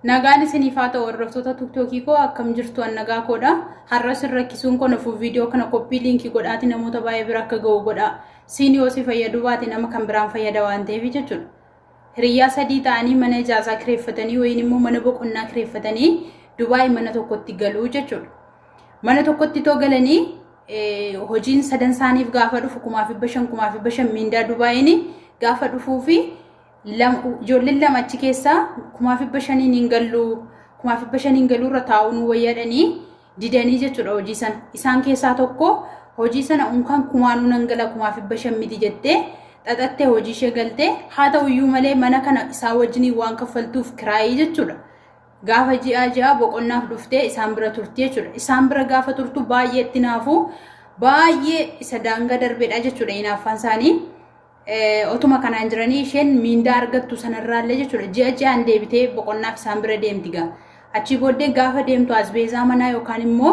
Nagaan isiniif haa ta'u, hordoftoota TikTokii koo, akkam jirtu? An nagaa koodha. Har'a isin rakkisuun kun ofuuf viidiyoo kana copy link godhaati namoota baay'ee bira akka ga'u godha. Siin yoo si fayyaduu baate nama kan biraan fayyada waan ta'eef jechuudha. Hiriyyaa sadii ta'anii mana ijaazaa kireeffatanii wayiin immoo mana boqonnaa kireeffatanii Dubaay mana tokkotti galuu jechuudha. Mana tokkotti too galanii hojiin sadan isaaniif gaafa dhufu 5,500, 5,500 miindaa Dubaayiin gaafa dhufuu fi ijoolleen lama achi keessaa 5,500n hin gallu, 5,500n galuurra taa'uu nu wayyaadhanii didanii jechuudha hojii sana. Isaan keessaa tokko hojii sana unkaan kumaanuu nan gala, 5,500 miti jettee xaxattee hojii ishee galtee, haa ta'u iyyuu malee mana kana isaa wajjiniin waan kaffaltuuf kiraayii jechuudha. Gaafa ji'aa ji'aa boqonnaaf dhuftee isaan bira turti jechuudha. Isaan bira gaafa turtu baay'ee itti naafu, baay'ee isa daangaa darbeedha jechuudha hinaaffaan isaanii. Otuma kanaan jiranii isheen miindaa argattu sanarraallee jechuudha ji'a ji'aan deebitee boqonnaaf isaan bira deemti gaa. Achii booddee gaafa deemtu asbeezaa manaa yookaan immoo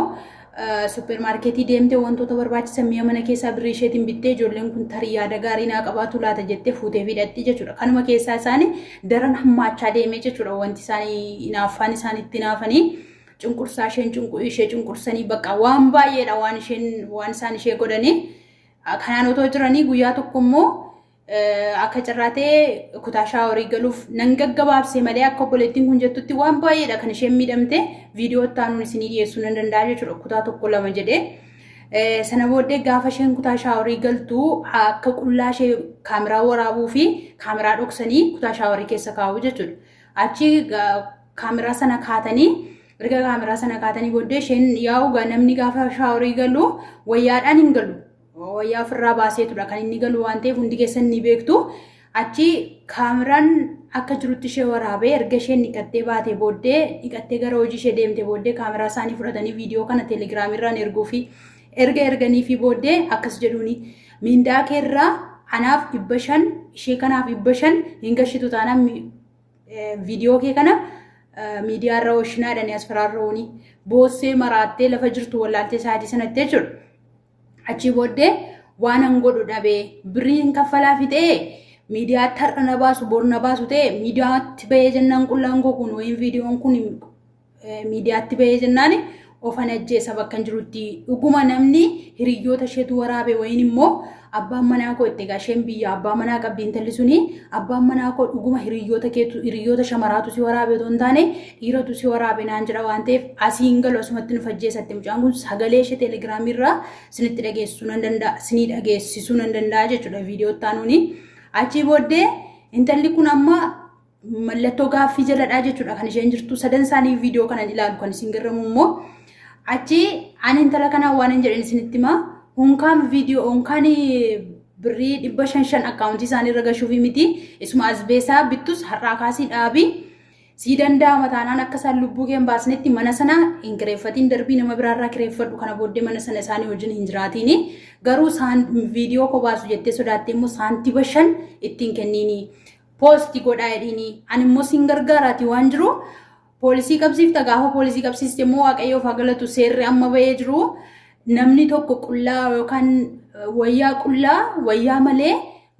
suppermaarkeetii deemtee wantoota barbaachisan mi'a mana keessaa birrii isheetiin bittee, ijoolleen kun tarii yaada gaarii naa qabaatu laata jettee fuutee fidhatti jechuudha. Kanuma keessaa isaanii daran hammaachaa deemee jechuudha, wanti isaanii hinaaffaan isaan itti hinaafanii cunqursaa isheen ishee cunqursanii bakka waan baay'eedha waan isheen waan isaan ishee godhanii. Kanaan otoo jiranii guyyaa tokko immoo akka carraa ta'ee kutaa shaaworii galuuf, nan gaggabaabse malee akka obboleettiin kun jettutti waan baay'eedha kan isheen miidhamte, viidiyoo itti aanuun isinii dhiyeessuu nan danda'a jechuudha, kutaa tokko lama jedhee. Sana booddee gaafa isheen kutaa shaaworii galtu akka qullaa ishee kaameraa waraabuu fi kaameraa dhoksanii kutaa shaaworii keessa kaa'u jechuudha. Achi kaameraa sana kaatanii, erga kaameraa sana kaatanii booddee isheen yaa'u namni gaafa shaaworii galu wayyaadhaan hin galu. Wayyaa ofirraa baaseetudha kan inni galu waan ta'eef hundi keessan ni beektu. Achi kaameraan akka jirutti ishee waraabee, erga isheen dhiqattee baatee booddee, dhiqattee gara hojii ishee deemte booddee kaameraa isaanii fudhatanii viidiyoo kana teelegiraamirraan erguu fi erga erganii fi booddee akkas jedhuuni: "Miindaa keerraa anaaf 500, ishee kanaaf 500 hin gashitu taanaan viidiyoo kee kana miidiyaa irra oolchinaadhaan." As firaarrooni boossee maraattee lafa jirtu wallaaltee sa'aatii sanatti jechuudha. Achii booddee waan an godhu dhabee, birriin kaffalaa fixee, miidiyaatti har'a na baasu bor na baasu ta'e, miidiyaatti bahee jennaan, qullaan koo kun wayiin viidiyoon kun miidiyaatti bahee jennaan ofan ajjeesa bakka hin jirutti, dhuguma namni hiriyyoota isheetu waraabe wayiin immoo abbaan manaa koo itti, egaa isheen biyya abbaa manaa qabdi intalli suni, "Abbaan manaa koo dhuguma hiriyyoota keetu, hiriyyoota shamaraatu si waraabe otoo hin taane dhiiratu si waraabe naan jedha waan ta'eef asii hin galu, asumatti nu fajjeessatti." Mucaan kun sagalee ishee teelegiraamii irraa isinitti dhageessisuu nan danda'a, isinii dhageessisuu nan danda'a jechuudha viidiyoo taanuuni. Achii booddee intalli kun amma mallattoo gaaffii jaladhaa jechuudha kan isheen jirtu. Sadan isaanii viidiyoo kanan ilaalu kan isin garramu immoo achi ani intala kanaa waan hin jedhin isinitti himaa: honkaan viidiyoo honkaan birrii 500 akkaawuntii isaanii irra gashuufi miti, isuma asbeesaa bittus har'aa kaasii dhaabii. Sii danda'ama taanaan akka isaan lubbuu kee hin baasnetti mana sana hin kireeffatiin, darbii nama biraarraa kireeffadhu. Kana booddee mana sana isaanii wajjin hin jiraatiini. Garuu isaan viidiyoo koo baasu jettee sodaattee immoo saantiba 5 ittiin kenniini. Post godhaa jedhiini. Ani immoo siin gargaaraati, waan jiru poolisii qabsiifta. Gaafa poolisii qabsiiste immoo Waaqayyoof haa galatu, seerri amma bahee jiru namni tokko qullaa yookaan wayyaa qullaa, wayyaa malee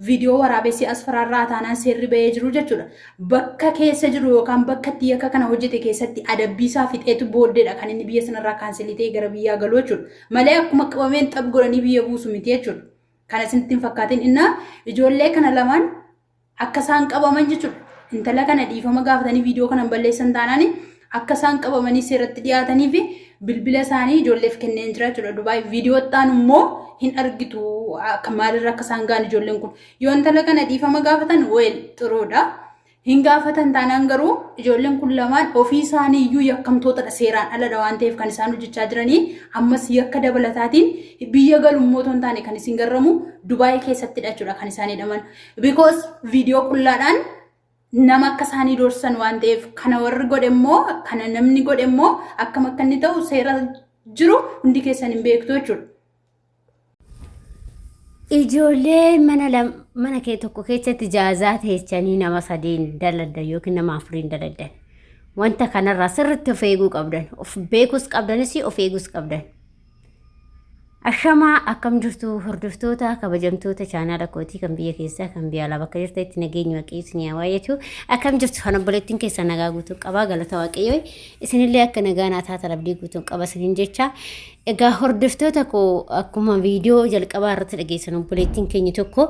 viidiyoo waraabessi as firaarraa taanaan seerri bahee jiru jechuudha. Bakka keessa jiru yookaan bakka itti yakka kana hojjete keessatti adabbii isaa fixeetu booddeedha kan inni biyya sanarraa cancel ta'ee gara biyyaa galu jechuudha. Malee akkuma qabameen xab godhanii biyya buusu miti jechuudha. Kana isinitti hin fakkaatin. Innaa ijoollee kana lamaan akka isaan qabaman jechuudha. Intala kana dhiifama gaafatanii viidiyoo kana balleessan taanaan akka isaan qabamanii seeratti dhiyaatanii fi bilbila isaanii ijoolleef kenneen jira jechuudha. Dubaay viidiyoo ta'an immoo hin argitu akka maalirra akka isaan ga'an ijoolleen kun. Yoo intala kana dhiifama gaafatan weel xuruudha. Hin gaafatan taanaan garuu ijoolleen kun lamaan ofii isaanii iyyuu yakkamtootadha, seeraan aladha waan ta'eef kan isaan hojjechaa jiranii ammas yakka dabalataatiin biyya galummoo otoo hin taane kan isin garramu Dubaay keessattidha jechuudha kan isaan hidhaman. Because viidiyoo qullaadhaan nama akka isaanii doorsan waan ta'eef, kana warri godhe immoo, kana namni godhe immoo akkam akka inni ta'u seera jiru hundi keessan hin beektu jechuudha. Ijoollee mana mana kee tokko keessatti jaazaa teechanii nama sadiin daladdan yookiin nama afuriin daladdan. Wanta kanarraa sirriitti of eeguu qabdan. Of beekuus qabdanis of eeguus qabdan. Ashamaa akkam jirtu hordoftoota kabajamtoota chaanaala kootii kan biyya keessaa kan biyya alaa bakka jirtanitti nageenyi waaqayyo isin haa baay'atu. Akkam jirtu kan obboleettiin keessan nagaa guutuun qabaa galata waaqayyo isinillee akka nagaa naa taatan abdii guutuun qaba isiniin jecha. Egaa hordoftoota koo akkuma viidiyoo jalqabaa irratti dhageessan obboleettiin keenya tokko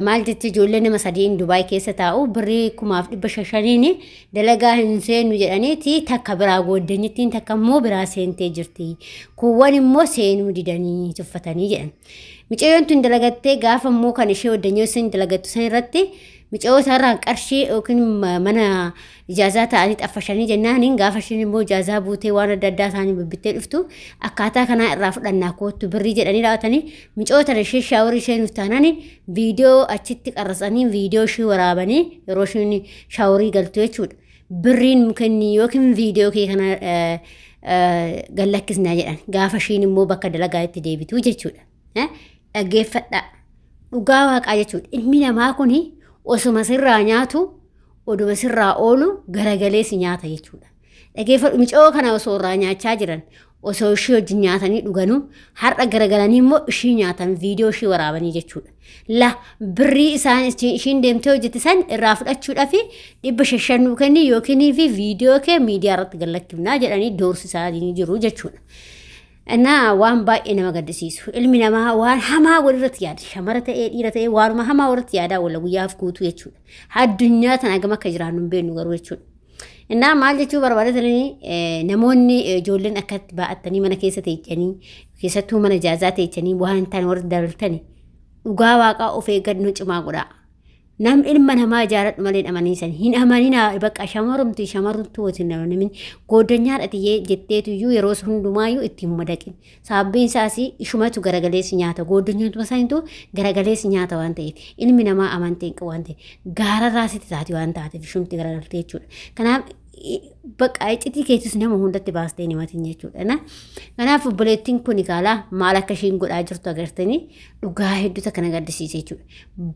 maal jetti ijoollee nama sadiin Dubaay keessa taa'u birrii 1500n dalagaa hin seennu jedhaniiti takka biraa gooddanyittiin takka immoo biraa seentee jirti. Kuuwwan immoo seenuu didanii tuffatanii jedhan. Mucayyoon tun dalagattee gaafa immoo kan ishee waddanyoo isin dalagattu san irratti mucayyoo isaarraa qarshii yookiin mana ijaazaa ta'anii xaffashanii jennaaniin gaafa isheen immoo ijaazaa buutee waan adda addaa isaanii bibbittee dhuftu akkaataa kanaa irraa fudhannaa koottu birrii jedhanii raawwatanii micoo tana ishee shaaworii ishee nuuf taanaan viidiyoo achitti qarrasanii viidiyoo ishee waraabanii yeroo isheen shaaworii galtu jechuudha. Birriin nu kenni yookiin viidiyoo kee kana gallakkisnaa jedhan gaafa isheen immoo bakka dalagaa itti deebitu jechuudha. Dhaggeeffadhaa. Dhugaa waaqaa jechuudha. Ilmi namaa kun osuma sirraa nyaatu oduma sirraa oolu garagalee si nyaata jechuudha. Dhageeffadhu micoo kana osoo irraa nyaachaa jiran osoo ishii wajjin nyaatanii dhuganuu har'a garagalanii immoo ishii nyaatan viidiyoo ishii waraabanii jechuudha. La birrii isaan ishiin deemtee hojjette san irraa fudhachuudhaaf 500 nuu kenni yookiin fi viidiyoo kee miidiyaa irratti gallakkifnaa jedhanii doorsisaa jiru jechuudha. Innaa waan baay'ee nama gaddisiisu. Ilmi namaa waan hamaa walirratti yaada. Shamara ta'ee dhiira ta'ee waanuma hamaa walirratti yaadaa wala guyyaaf guutuu jechuudha. Addunyaa tana hagam akka jiraannu hin beeknu garuu jechuudha. Innaa maal jechuu barbaadatanii namoonni ijoolleen akkatti baa'attanii mana keessa teechanii keessattuu mana ijaazaa teechanii waan hin taane warri dabaltanii dhugaa waaqaa of eeggannoo cimaa godhaa. Nam ilma namaa jaaladhu malee hin amaniisan hin amaninaa bakka shamarumti shamarumtu wajjin namni gooddanyaadha tiyyee jetteetu iyyuu yeroo hundumaayyuu itti hin madaqin saabbiin isaas ishumatu garagaleessi nyaata gooddanyaatuma isaaniitu garagaleessi nyaata waan ta'eef ilmi namaa amantii hin qabu waan ta'eef gaararraa sitti taati waan taateef ishumti garagaltee jechuudha kanaaf bakka iccitii keetis nama hundatti baastee hin himatin jechuudha. Na kanaaf obboleettiin kun kaalaa maal akka ishiin godhaa jirtu agartanii dhugaa hedduu takka na gaddisiise jechuudha.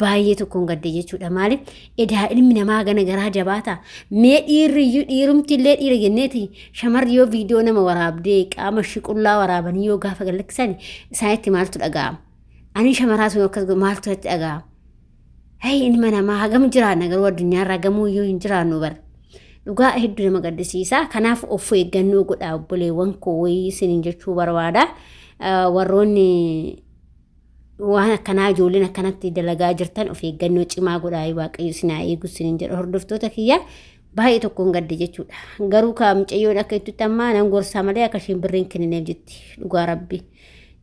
Baay'ee tokkoon gadde jechuudha. Maaliif edaa ilmi namaa gana garaa jabaata. Mee dhiirri iyyuu dhiirumti illee dhiira jenneeti shamarri yoo viidiyoo nama waraabdee qaama ishii qullaa waraabanii yoo gaafa gallakkisan isaanitti maaltu dhaga'ama? Ani shamaraa sun akkas godhu maaltu natti dhaga'ama? Hey ilma namaa hagam jiraanna garuu addunyaarra hagamuu iyyuu hin jiraannu bara. Dhugaa hedduu nama gaddisiisa. Kanaaf of eeggannoo godhaa obboleewwan koo wayii isiniin jechuu barbaada. Warroonni waan akkanaa ijoolleen akkanatti dalagaa jirtan of eeggannoo cimaa godhaa waaqayyo isin haa eegu isiniin jedha hordoftoota kiyya baay'ee tokkoon gadde jechuudha. Garuu kaa mucayyoon akka jettutti ammaa nan gorsaa malee akka isheen birriin kennineef jetti dhugaa rabbi.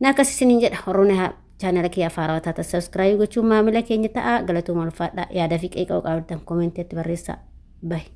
Na akkas isiniin jedha warroonni chaanala kiyya haarawaa taatan sabiskiraayib gochuun maamila keenya ta'a galatooma ulfaadha yaada fi qeeqa qabdan koomentiitti barreessaa. Baye.